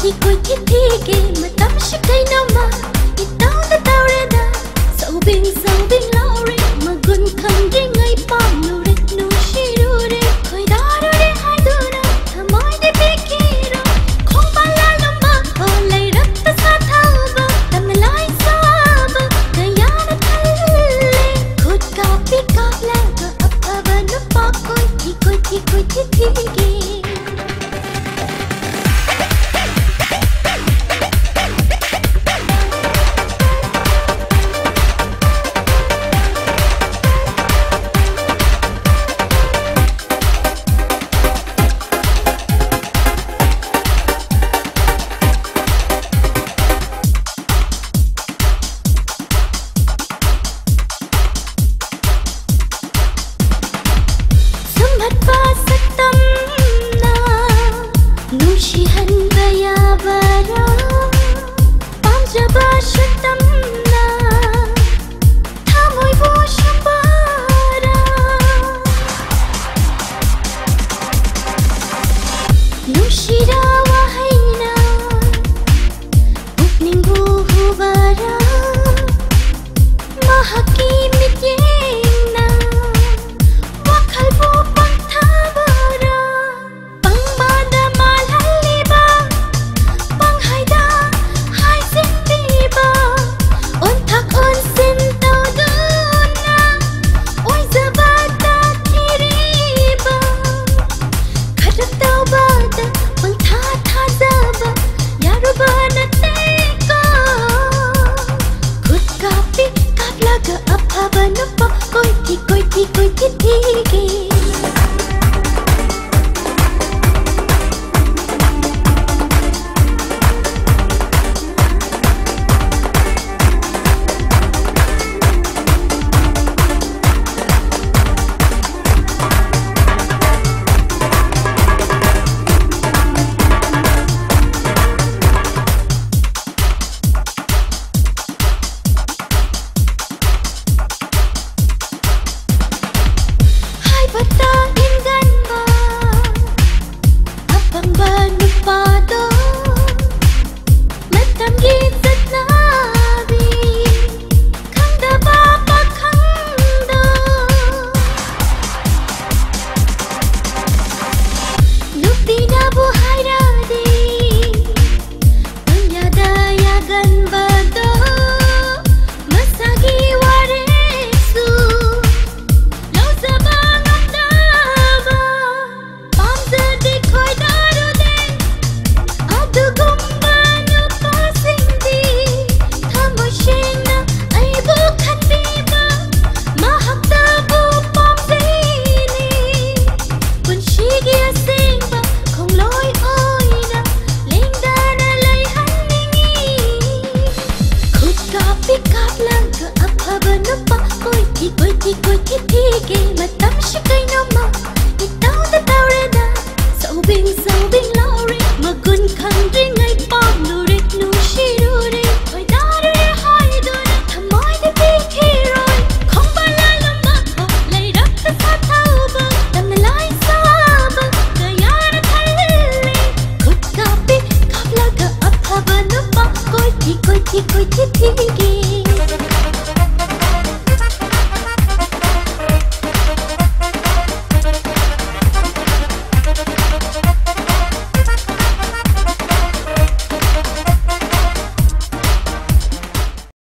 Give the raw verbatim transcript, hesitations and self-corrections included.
ꯏꯀꯣꯏ ꯈꯤꯊꯤꯒꯤ ꯃꯇꯝꯁꯤ ꯀꯩꯅꯣꯝꯃ ꯏꯇꯧꯗ ꯇꯧꯔꯦꯗ꯫ ꯁꯧꯕꯤꯡ ꯁꯧꯕꯤꯡ ꯂꯥꯎꯔꯦ, ꯃꯒꯨꯟ ꯈꯪꯗ꯭ꯔꯤꯉꯩ ꯄꯥꯝꯂꯨꯔꯦ, ꯅꯨꯡꯁꯤꯔꯨꯔꯦ, ꯈꯣꯏꯗꯥꯔꯨꯔꯦ ꯍꯥꯏꯗꯨꯅ ꯊꯃꯣꯏꯗꯤ ꯄꯤꯈꯤꯔꯣ꯫ ꯈꯣꯡꯕꯥꯜ ꯂꯥꯜꯂꯝꯕ, ꯍꯣ ꯂꯩꯔꯛꯇ ꯁꯥꯊꯧꯕ, ꯇꯝꯅ ꯂꯥꯏ ꯁꯥꯕ ꯀꯌꯥꯅ ꯈꯜꯂꯦ꯫ ꯈꯨꯠ ꯀꯥꯞꯄꯤ ꯀꯥꯞꯂꯒ ꯑꯐꯕ ꯅꯨꯄꯥ ꯀꯣꯏꯊꯤ ꯀꯣꯏꯊꯤ ꯀꯣꯏꯊꯤ ꯊꯤꯒꯦ꯫ ꯁꯨꯝꯍꯠꯄ ꯁꯛꯇꯝꯅ ꯅꯨꯡꯁꯤꯍꯟꯕ ꯌꯥꯕꯔꯥ? ꯄꯥꯝꯖꯕ ꯁꯛꯇꯝꯅ ꯊꯃꯣꯏꯕꯨ ꯁꯨꯝꯕꯔꯥ? ꯅꯨꯡꯁꯤꯔ ꯋꯥꯍꯩꯅ ꯄꯨꯛꯅꯤꯡꯕꯨ ꯍꯨꯕꯔꯥ? ꯃꯍꯥꯛꯀꯤ ꯃꯤꯠꯌꯦꯡꯅ ꯋꯥꯈꯜꯕꯨ ꯄꯪꯊꯕꯔꯥ? ꯄꯪꯕꯗ ꯃꯥꯜꯍꯜꯂꯤꯕ ꯄꯪꯍꯥꯏꯗ ꯍꯥꯏꯖꯤꯟꯕꯤꯕ ꯑꯣꯟꯊꯣꯛ ꯑꯣꯟꯁꯤꯟ ꯇꯧꯗꯨꯅ ꯑꯣꯏꯖꯕ ꯇꯥꯛꯄꯤꯔꯤꯕ ꯈꯗ꯭ꯔꯛ ꯇꯧꯕꯗ ꯄꯪꯊꯥ ꯊꯥꯖꯕ ꯌꯥꯔꯨꯕ ꯅꯠꯇꯦꯀꯣ꯫ ꯈꯨꯠ ꯀꯥꯞꯄꯤ ꯀꯥꯞꯂꯒ ꯑꯐꯕ ꯅꯨꯄꯥ ꯀꯣꯏꯊꯤ ꯀꯣꯏꯊꯤ ꯀꯣꯏꯊꯤ ꯊꯤꯒꯦ꯫ ꯍꯥꯏꯕ Nicole